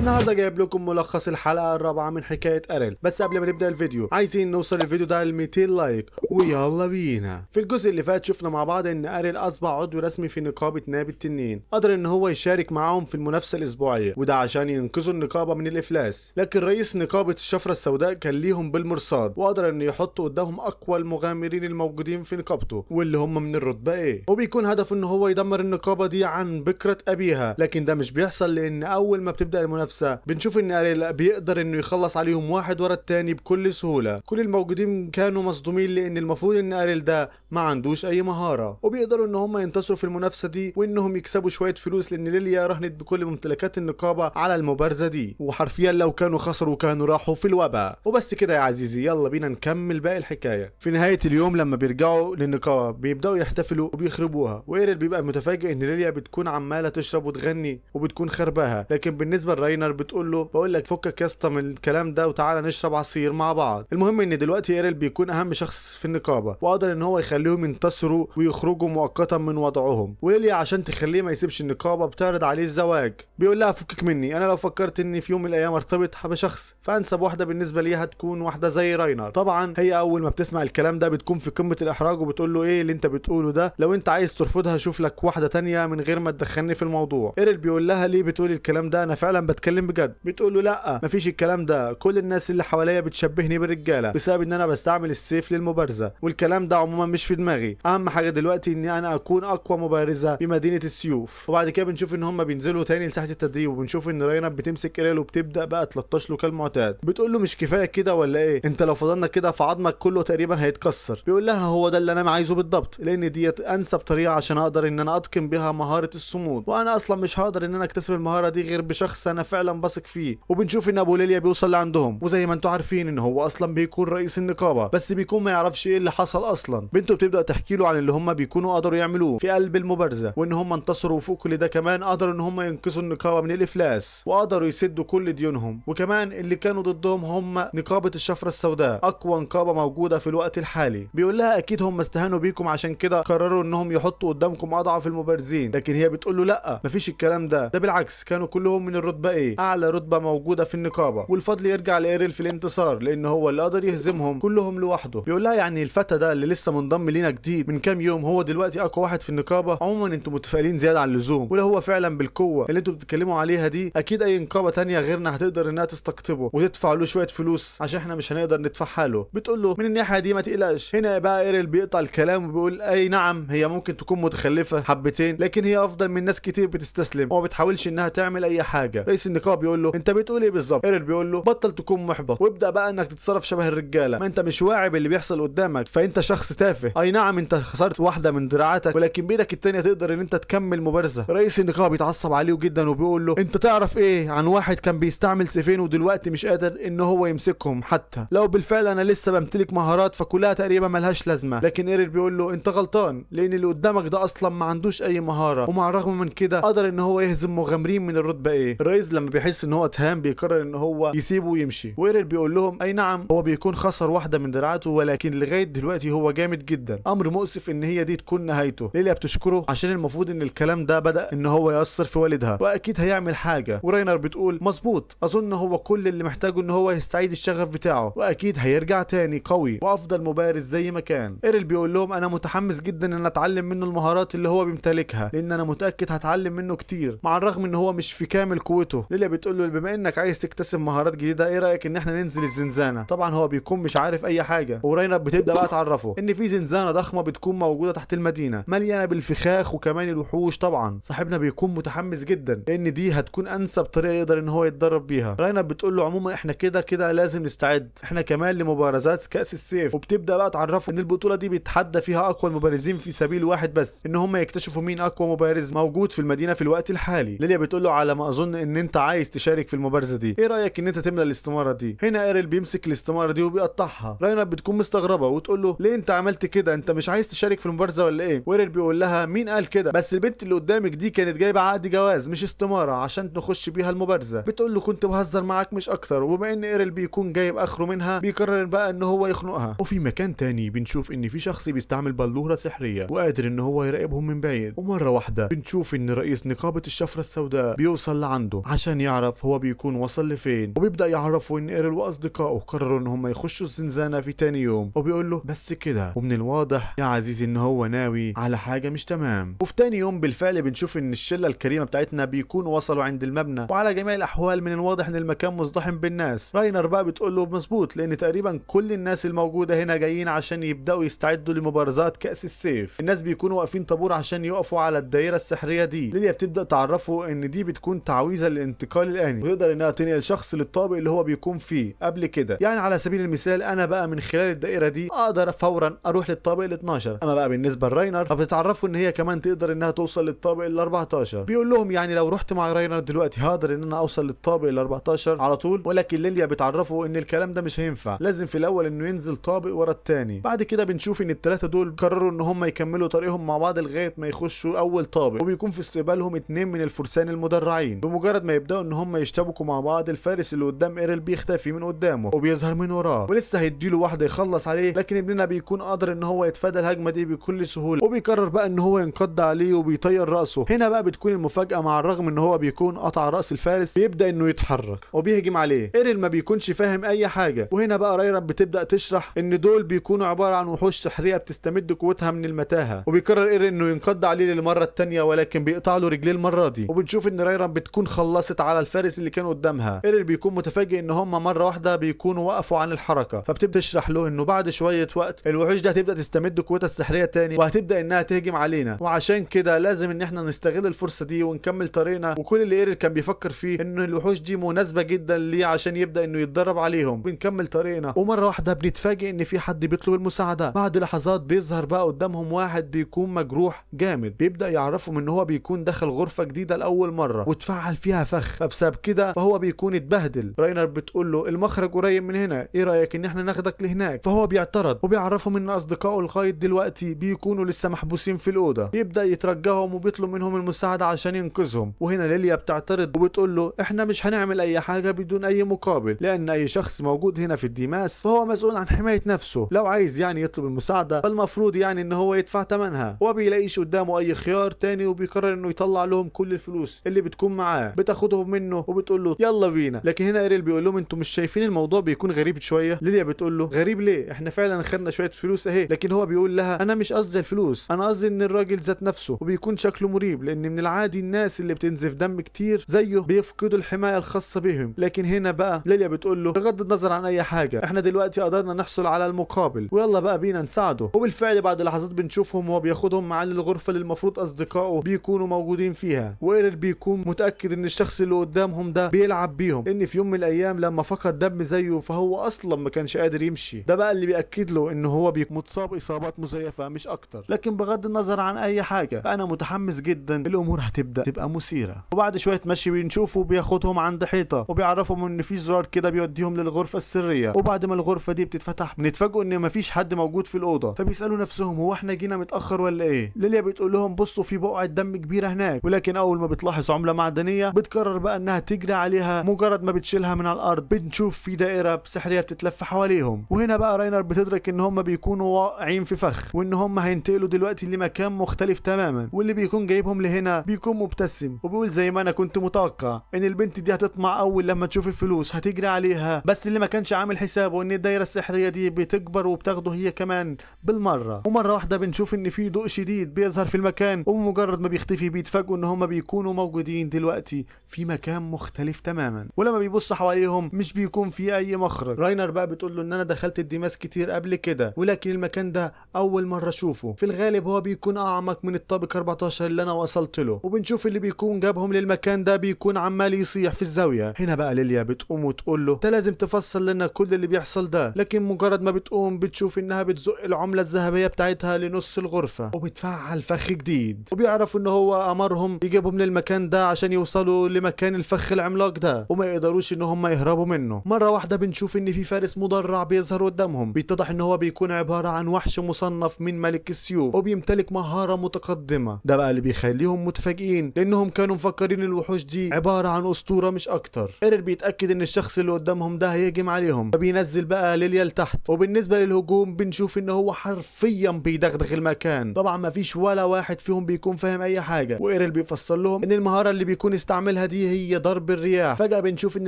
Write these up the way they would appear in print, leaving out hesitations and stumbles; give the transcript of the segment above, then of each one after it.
النهارده جايب لكم ملخص الحلقة الرابعة من حكاية اريل. بس قبل ما نبدا الفيديو عايزين نوصل الفيديو ده ل 200 like، ويلا بينا. في الجزء اللي فات شفنا مع بعض ان اريل اصبح عضو رسمي في نقابة نابي التنين، قدر ان هو يشارك معاهم في المنافسة الاسبوعية، وده عشان ينقذوا النقابة من الافلاس. لكن رئيس نقابة الشفرة السوداء كان ليهم بالمرصاد، وقدر انه يحط قدامهم اقوى المغامرين الموجودين في نقابته واللي هم من الرتبة ايه، وبيكون هدفه ان هو يدمر النقابة دي عن بكره ابيها. لكن ده مش بيحصل، لان اول ما بتبدا المنافسة بنشوف ان اريل بيقدر انه يخلص عليهم واحد ورا التاني بكل سهولة. كل الموجودين كانوا مصدومين، لان المفروض ان اريل ده ما عندوش اي مهارة، وبيقدروا ان هم ينتصروا في المنافسة دي وانهم يكسبوا شوية فلوس، لان ليليا رهنت بكل ممتلكات النقابة على المبارزة دي، وحرفيا لو كانوا خسروا كانوا راحوا في الوباء. وبس كده يا عزيزي، يلا بينا نكمل باقي الحكاية. في نهاية اليوم لما بيرجعوا للنقابه بيبداوا يحتفلوا وبيخربوها، وإيريل بيبقى متفاجئ ان ليليا بتكون عماله تشرب وتغني وبتكون خرباها. لكن بالنسبة لراينر بتقول له بقول لك فكك يا اسطى من الكلام ده وتعالى نشرب عصير مع بعض. المهم ان دلوقتي ايريل بيكون اهم شخص في النقابة، وقدر ان هو يخليهم ينتصروا ويخرجوا مؤقتا من وضعهم. وليليا عشان تخليه ما يسيبش النقابة بتعرض عليه الزواج، بيقول لها فكك مني، انا لو فكرت اني في يوم من الايام ارتبط بشخص فانسب واحدة بالنسبة لي هتكون واحدة زي راينر. طبعا هي اول ما بتسمع الكلام ده بتكون في قمة الاحراج، وبتقول له ايه اللي انت بتقوله ده، لو انت عايز ترفضها شوف لك واحدة تانية من غير ما تدخلني في الموضوع. ايريل بيقول لها ليه بتقولي الكلام ده، انا فعلا بتكلم بجد. بتقول له لا مفيش الكلام ده، كل الناس اللي حواليا بتشبهني بالرجاله بسبب ان انا بستعمل السيف للمبارزه، والكلام ده عموما مش في دماغي، اهم حاجة دلوقتي اني انا اكون اقوى مبارزه بمدينة السيوف. وبعد كده بنشوف ان هم بينزلوا تاني لساحه التدريب، وبنشوف ان راينر بتمسك ايريل وبتبدا بقى تلطش له كالمعتاد. بتقول له مش كفاية كده ولا ايه، انت لو فضلنا كده فعظمك كله تقريبا هيتكسر. بيقول لها هو ده اللي انا عايزه بالضبط، لان ديت انسب طريقه عشان اقدر ان انا اتقن بيها مهارة الصمود، وانا اصلا مش هقدر ان انا اكتسب المهارة دي غير بشخص انا فعلا بثق فيه. وبنشوف ان ابو ليليا بيوصل لعندهم، وزي ما انتم عارفين ان هو اصلا بيكون رئيس النقابة، بس بيكون ما يعرفش ايه اللي حصل اصلا. بنته بتبدا تحكي له عن اللي هم بيكونوا قدروا يعملوه في قلب المبارزة، وان هم انتصروا، وفوق كل ده كمان قدروا ان هم ينقذوا النقابة من الافلاس، وقدروا يسدوا كل ديونهم، وكمان اللي كانوا ضدهم هم نقابة الشفرة السوداء، اقوى نقابة موجودة في الوقت الحالي. بيقول لها اكيد هم استهانوا بيكم عشان كده قرروا انهم يحطوا قدامكم اضعف المبارزين. لكن هي بتقول له لا مفيش الكلام ده، ده بالعكس كانوا كلهم من الرتبة ايه، اعلى رتبه موجودة في النقابة، والفضل يرجع لايريل في الانتصار لان هو اللي قدر يهزمهم كلهم لوحده. بيقول لها يعني الفتى ده اللي لسه منضم لينا جديد من كام يوم هو دلوقتي اقوى واحد في النقابة؟ عموما انتم متفائلين زيادة عن اللزوم، ولا هو فعلا بالقوة اللي انتم بتتكلموا عليها دي اكيد اي نقابة تانية غيرنا هتقدر انها تستقطبه وتدفع له شوية فلوس عشان احنا مش هنقدر ندفعها له. بتقول له من الناحية دي ما تقلقش. هنا بقى ايريل بيقطع الكلام وبيقول اي نعم هي ممكن تكون متخلفة حبتين، لكن هي افضل من ناس كتير بتستسلم وما بتحاولش انها تعمل اي حاجة. رئيس النقابة بيقول له انت بتقول ايه بالظبط؟ ايريل بيقول له بطل تكون محبط وابدا بقى انك تتصرف شبه الرجالة، ما انت مش واعي باللي بيحصل قدامك، فانت شخص تافه. اي نعم انت خسرت واحدة من دراعاتك، ولكن بايدك التانية تقدر ان انت تكمل مبارزه. رئيس النقابة بيتعصب عليه جدا وبيقول له انت تعرف ايه عن واحد كان بيستعمل سيفين ودلوقتي مش قادر ان هو يمسكهم؟ حتى لو بالفعل انا لسه بمتلك مهارات فكلها تقريبا ملهاش لازمه. لكن ايريل بيقول له انت غلطان، لان اللي قدامك ده اصلا ما عندوش اي مهارة، ومع الرغم من كده قدر ان هو يهزم مغامرين من الرتبة ايه. الرئيس لما بيحس ان هو اتهام بيقرر ان هو يسيبه ويمشي. وايريل بيقول لهم اي نعم هو بيكون خسر واحدة من دراعاته، ولكن لغاية دلوقتي هو جامد جدا. امر مؤسف ان هي دي تكون نهايته. ليليا بتشكره عشان المفروض ان الكلام ده بدا ان هو ياثر في والدها واكيد هيعمل حاجة. وراينر بتقول مظبوط، اظن هو كل اللي محتاجه ان هو يستعيد الشغف بتاعه واكيد هيرجع تاني قوي وافضل مبارز زي ما كان. ايريل بيقول لهم انا متحمس جدا ان اتعلم منه المهارات اللي هو بيمتلكها، لان انا متاكد هتعلم منه كتير مع الرغم ان هو مش في كامل قوته. ليليا بتقول له بما انك عايز تكتسب مهارات جديدة ايه رايك ان احنا ننزل الزنزانة؟ طبعا هو بيكون مش عارف اي حاجة، وراينر بتبدا بقى تعرفه ان في زنزانة ضخمة بتكون موجودة تحت المدينة مليانة بالفخاخ وكمان الوحوش. طبعا صاحبنا بيكون متحمس جدا لان دي هتكون انسب طريقه يقدر ان هو يتدرب بيها. راينر بتقول له عموما احنا كده كده لازم نستعد احنا كمان لمبارزات كاس السيف، وبتبدا بقى تعرفه ان البطولة دي بيتحدى فيها اقوى المبارزين في سبيل واحد بس، ان هم يكتشفوا مين اقوى مبارز موجود في المدينة في الوقت الحالي. ليليا بتقول له على ما اظن ان انت عايز تشارك في المبارزة دي، ايه رايك ان انت تملى الاستمارة دي؟ هنا ايريل بيمسك الاستمارة دي وبيقطعها. راينر بتكون مستغربه وتقول له ليه انت عملت كده، انت مش عايز تشارك في المبارزة ولا ايه؟ وايريل بيقول لها مين قال كده، بس البنت اللي قدامك دي كانت جايبه عقد جواز مش استماره عشان نخش بيها المبارزة. بتقول له كنت بهزر معاك مش اكتر. وبما ان ايريل بيكون جايب اخره منها بيقرر بقى ان هو يخنقها. وفي مكان تاني بنشوف ان في شخص بيستعمل بلوره سحريه وقادر ان هو يراقبهم من بعيد. ومرة واحدة بنشوف ان رئيس نقابة الشفرة السوداء بيوصل لعنده عشان عشان يعرف هو بيكون وصل لفين. وبيبدا يعرفه ان ايرل واصدقائه قرروا ان هم يخشوا الزنزانة في تاني يوم، وبيقول له بس كده. ومن الواضح يا عزيزي ان هو ناوي على حاجة مش تمام. وفي تاني يوم بالفعل بنشوف ان الشلة الكريمة بتاعتنا بيكونوا وصلوا عند المبنى، وعلى جميع الاحوال من الواضح ان المكان مزدحم بالناس. راينر بقى بتقول له مظبوط، لان تقريبا كل الناس الموجودة هنا جايين عشان يبداوا يستعدوا لمبارزات كاس السيف. الناس بيكونوا واقفين طابور عشان يقفوا على الدائرة السحريه دي. ليليا بتبدا تعرفه ان دي بتكون تعويذه للانتقال الاني، ويقدر انها تنقل شخص للطابق اللي هو بيكون فيه قبل كده. يعني على سبيل المثال انا بقى من خلال الدائرة دي اقدر فورا اروح للطابق ال 12. اما بقى بالنسبة لراينر فبتتعرفوا ان هي كمان تقدر انها توصل للطابق ال 14. بيقول لهم يعني لو رحت مع راينر دلوقتي هقدر ان انا اوصل للطابق ال 14 على طول، ولكن ليليا بتعرفه ان الكلام ده مش هينفع، لازم في الاول انه ينزل طابق ورا الثاني. بعد كده بنشوف ان الثلاثة دول قرروا ان هم يكملوا طريقهم مع بعض لغاية ما يخشوا اول طابق، وبيكون في استقبالهم 2 من الفرسان المدرعين. بمجرد ما يبداوا ان هم يشتبكوا مع بعض، الفارس اللي قدام ايرل بيختفي من قدامه وبيظهر من وراه، ولسه هيديله واحدة يخلص عليه، لكن ابننا بيكون قادر ان هو يتفادى الهجمة دي بكل سهولة، وبيقرر بقى ان هو ينقض عليه وبيطير راسه. هنا بقى بتكون المفاجاة، مع الرغم ان هو بيكون قطع راس الفارس بيبدا انه يتحرك وبيهجم عليه. ايرل ما بيكونش فاهم اي حاجة، وهنا بقى راينر بتبدا تشرح ان دول بيكونوا عبارة عن وحوش سحريه بتستمد قوتها من المتاهة. وبيقرر ايرل انه ينقض عليه للمرة الثانية، ولكن بيقطع له رجليه المرة دي. وبنشوف ان راينر بتكون خلصت على الفارس اللي كان قدامها. ايرل بيكون متفاجئ ان هم مرة واحدة بيكونوا وقفوا عن الحركة، فبتبدا تشرح له انه بعد شوية وقت الوحوش دي هتبدا تستمد قوتها السحريه تاني وهتبدا انها تهجم علينا، وعشان كده لازم ان احنا نستغل الفرصة دي ونكمل طريقنا. وكل اللي ايرل كان بيفكر فيه ان الوحوش دي مناسبة جدا ليه عشان يبدا انه يتدرب عليهم. بنكمل طريقنا، ومرة واحدة بنتفاجئ ان في حد بيطلب المساعدة. بعد لحظات بيظهر بقى قدامهم واحد بيكون مجروح جامد، بيبدا يعرفهم ان هو بيكون دخل غرفة جديدة لاول مرة واتفعل فيها فخ، فبسبب كده فهو بيكون اتبهدل. راينر بتقول له المخرج قريب من هنا، ايه رايك ان احنا ناخدك لهناك؟ فهو بيعترض وبيعرفهم ان اصدقائه لغاية دلوقتي بيكونوا لسه محبوسين في الاوضة. بيبدا يترجاهم وبيطلب منهم المساعدة عشان ينقذهم. وهنا ليليا بتعترض وبتقول له احنا مش هنعمل اي حاجة بدون اي مقابل، لان اي شخص موجود هنا في الديماس فهو مسؤول عن حماية نفسه، لو عايز يعني يطلب المساعدة فالمفروض يعني ان هو يدفع ثمنها. وبيلاقيش قدامه اي خيار تاني، وبيقرر انه يطلع لهم كل الفلوس اللي بتكون معاه، بتاخدهم منه وبتقول له يلا بينا. لكن هنا ايرل بيقول لهم انتوا مش شايفين الموضوع بيكون غريب شوية؟ ليليا بتقول له غريب ليه؟ احنا فعلا خدنا شوية فلوس اهي. لكن هو بيقول لها انا مش قصدي الفلوس، انا قصدي ان الراجل ذات نفسه وبيكون شكله مريب، لان من العادي الناس اللي بتنزف دم كتير زيه بيفقدوا الحماية الخاصة بهم. لكن هنا بقى ليليا بتقول له بغض النظر عن اي حاجة احنا دلوقتي قدرنا نحصل على المقابل، ويلا بقى بينا نساعده. وبالفعل بعد لحظات بنشوفهم وهو بياخدهم معاه للغرفة اللي المفروض اصدقائه بيكونوا موجودين فيها. وايرل بيكون متاكد ان الشخص اللي قدامهم ده بيلعب بيهم، ان في يوم من الايام لما فقد دم زيه فهو اصلا ما كانش قادر يمشي. ده بقى اللي بياكد له ان هو متصاب اصابات مزيفة مش اكتر. لكن بغض النظر عن اي حاجة فانا متحمس جدا، الامور هتبدا تبقى مثيرة. وبعد شوية مشي بنشوفه بياخدهم عند حيطة وبيعرفهم ان في زرار كده بيوديهم للغرفة السرية. وبعد ما الغرفة دي بتتفتح بنتفاجئوا ان مفيش حد موجود في الاوضة، فبيسالوا نفسهم هو احنا جينا متاخر ولا ايه؟ ليليا بتقول لهم بصوا في بقعة دم كبيرة هناك. ولكن اول ما بتلاحظ عمله معدنية بتقرر بقى انها تجري عليها. مجرد ما بتشيلها من على الارض بنشوف في دائرة سحريه بتتلف حواليهم. وهنا بقى راينر بتدرك ان هم بيكونوا واقعين في فخ، وان هم هينتقلوا دلوقتي لمكان مختلف تماما. واللي بيكون جايبهم لهنا بيكون مبتسم وبيقول زي ما انا كنت متوقع ان البنت دي هتطمع اول لما تشوف الفلوس هتجري عليها، بس اللي ما كانش عامل حسابه ان الدايرة السحريه دي بتكبر وبتاخده هي كمان بالمرة. ومرة واحدة بنشوف ان في ضوء شديد بيظهر في المكان، ومجرد ما بيختفي بيتفاجئوا ان هم بيكونوا موجودين دلوقتي في مكان مختلف تماما. ولما بيبصوا حواليهم مش بيكون في اي مخرج. راينر بقى بتقول له ان انا دخلت الديماس كتير قبل كده، ولكن المكان ده اول مرة اشوفه، في الغالب هو بيكون اعمق من الطابق 14 اللي انا وصلت له. وبنشوف اللي بيكون جابهم للمكان ده بيكون عمال يصيح في الزاوية. هنا بقى ليليا بتقوم وتقول له انت لازم تفصل لنا كل اللي بيحصل ده. لكن مجرد ما بتقوم بتشوف انها بتزق العملة الذهبية بتاعتها لنص الغرفة وبتفعل فخ جديد، وبيعرفوا ان هو امرهم يجيبهم للمكان ده عشان يوصلوا لمكان الفخ العملاق ده وما يقدروش ان هم يهربوا منه. مرة واحدة بنشوف ان في فارس مدرع بيظهر قدامهم، بيتضح ان هو بيكون عبارة عن وحش مصنف من ملك السيوف وبيمتلك مهارة متقدمة. ده بقى اللي بيخليهم متفاجئين لانهم كانوا مفكرين الوحوش دي عبارة عن اسطورة مش اكتر. ايرل بيتاكد ان الشخص اللي قدامهم ده هيهجم عليهم، فبينزل بقى ليليا لتحت. وبالنسبة للهجوم بنشوف ان هو حرفيا بيدغدغ المكان، طبعا مفيش ولا واحد فيهم بيكون فاهم اي حاجة. وايرل بيفسر لهم ان المهارة اللي بيكون استعملها دي دي هي ضرب الرياح. فجأة بنشوف ان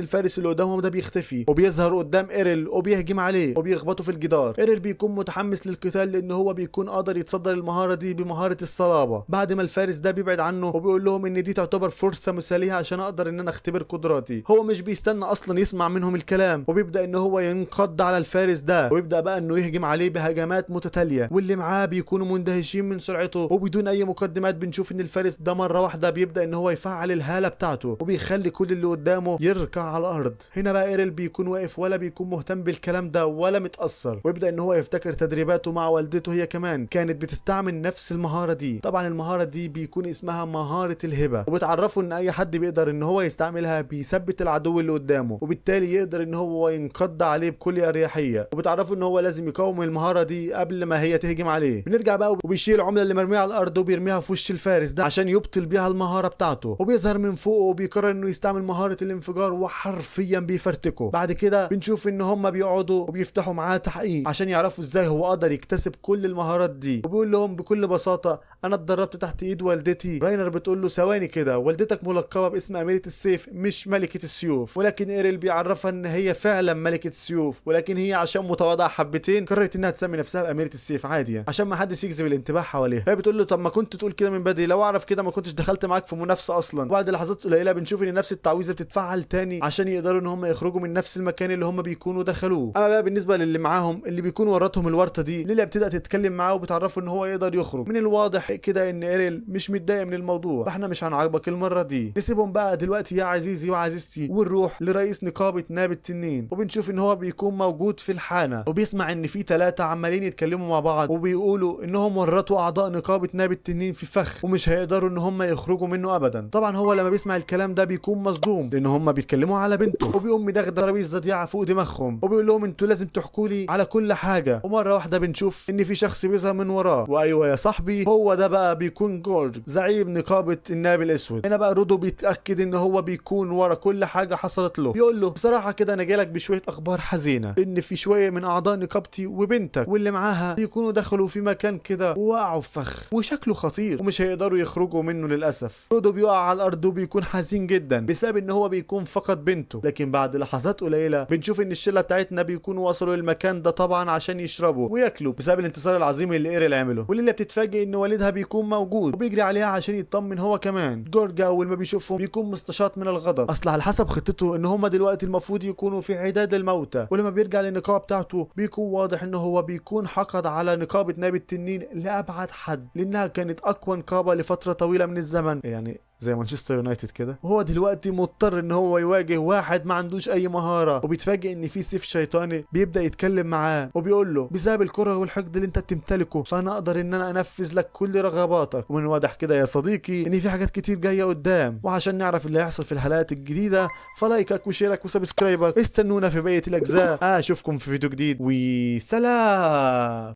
الفارس اللي قدامهم ده بيختفي وبيظهر قدام إيريل وبيهجم عليه وبيخبطه في الجدار. إيريل بيكون متحمس للقتال لان هو بيكون قادر يتصدر المهارة دي بمهارة الصلابة. بعد ما الفارس ده بيبعد عنه وبيقول لهم ان دي تعتبر فرصة مثالية عشان اقدر ان انا اختبر قدراتي. هو مش بيستنى اصلا يسمع منهم الكلام، وبيبدأ ان هو ينقض على الفارس ده، ويبدأ بقى انه يهجم عليه بهجمات متتالية، واللي معاه بيكونوا مندهشين من سرعته. وبدون اي مقدمات بنشوف ان الفارس ده مرة واحدة بيبدأ ان هو يفعل الهالة بتاعته وبيخلي كل اللي قدامه يركع على الارض. هنا بقى إيريل بيكون واقف ولا بيكون مهتم بالكلام ده ولا متأثر، ويبدأ ان هو يفتكر تدريباته مع والدته، هي كمان كانت بتستعمل نفس المهارة دي. طبعا المهارة دي بيكون اسمها مهارة الهبة، وبتعرفوا ان اي حد بيقدر ان هو يستعملها بيثبت العدو اللي قدامه، وبالتالي يقدر ان هو ينقض عليه بكل اريحية. وبتعرفوا ان هو لازم يقاوم المهارة دي قبل ما هي تهجم عليه. بنرجع بقى وبيشيل العملة اللي مرمية على الارض وبيرميها في وش الفارس ده عشان يبطل بيها المهارة بتاعته، وبيظهر من فوقه وبيقرر انه يستعمل مهارة الانفجار وحرفيا بيفرتكه. بعد كده بنشوف ان هم بيقعدوا وبيفتحوا معاه تحقيق عشان يعرفوا ازاي هو قدر يكتسب كل المهارات دي، وبيقول لهم بكل بساطة انا اتدربت تحت ايد والدتي. راينر بتقول له ثواني كده، والدتك ملقبة باسم أميرة السيف مش ملكة السيوف، ولكن إيريل بيعرفها ان هي فعلا ملكة السيوف، ولكن هي عشان متواضعة حبتين قررت انها تسمي نفسها بأميرة السيف عادي يعني عشان ما حدش يجذب الانتباه حواليها. فهي بتقول له طب ما كنت تقول كده من بدري، لو اعرف كده ما كنتش دخلت معاك في منافسة اصلا. وبعد لحظات قليلة بنشوف ان نفس التعويذة بتتفعل تاني عشان يقدروا ان هم يخرجوا من نفس المكان اللي هم بيكونوا دخلوه. اما بقى بالنسبة للي معاهم اللي بيكون ورطهم الورطة دي، ليليا بتبدأ تتكلم معاه وبتعرفه ان هو يقدر يخرج. من الواضح كده ان إيريل مش متضايق من الموضوع، فاحنا مش هنعاقبك المرة دي. نسيبهم بقى دلوقتي يا عزيزي وعزيزتي ونروح لرئيس نقابة ناب التنين، وبنشوف ان هو بيكون موجود في الحانة وبيسمع ان في 3 عمالين يتكلموا مع بعض وبيقولوا انهم ورطوا اعضاء نقابة ناب التنين في فخ ومش هيقدروا ان هم يخرجوا منه ابدا. طبعا هو لما بيسمع الكلام ده بيكون مصدوم لان هم بيتكلموا على بنته، وبيقوم مدغدغ ترابيزة ضيعه فوق دماغهم وبيقول لهم انتوا لازم تحكوا لي على كل حاجة. ومرة واحدة بنشوف ان في شخص بيظهر من وراه، وايوة يا صاحبي هو ده بقى بيكون جورج زعيم نقابة الناب الاسود. هنا بقى رودو بيتاكد ان هو بيكون ورا كل حاجة حصلت له، بيقول له بصراحة كده انا جالك بشوية اخبار حزينة، ان في شوية من اعضاء نقابتي وبنتك واللي معاها بيكونوا دخلوا في مكان كده ووقعوا في فخ وشكله خطير ومش هيقدروا يخرجوا منه للاسف. رودو بيقع على الارض وبيكون حزين جدا بسبب ان هو بيكون فقد بنته. لكن بعد لحظات قليله بنشوف ان الشلة بتاعتنا بيكونوا وصلوا للمكان ده طبعا عشان يشربوا وياكلوا بسبب الانتصار العظيم اللي إيريل عمله. وليليا بتتفاجئ ان والدها بيكون موجود وبيجري عليها عشان يطمن هو كمان. جورج اول ما بيشوفهم بيكون مستشاط من الغضب، اصل على حسب خطته ان هم دلوقتي المفروض يكونوا في عداد الموتى. ولما بيرجع للنقابه بتاعته بيكون واضح ان هو بيكون حقد على نقابة ناب التنين لابعد حد، لانها كانت اقوى نقابة لفترة طويلة من الزمن، يعني زي مانشستر يونايتد كده. وهو دلوقتي مضطر ان هو يواجه واحد ما عندوش اي مهارة، وبيتفاجئ ان في سيف شيطاني بيبدا يتكلم معاه وبيقول له بسبب الكره والحقد اللي انت بتمتلكه فانا اقدر ان انا انفذ لك كل رغباتك. ومن واضح كده يا صديقي ان في حاجات كتير جاية قدام، وعشان نعرف اللي هيحصل في الحلقات الجديدة فلايكك وشيرك وسبسكرايبك. استنونا في بقية الاجزاء، اشوفكم في فيديو جديد وسلام.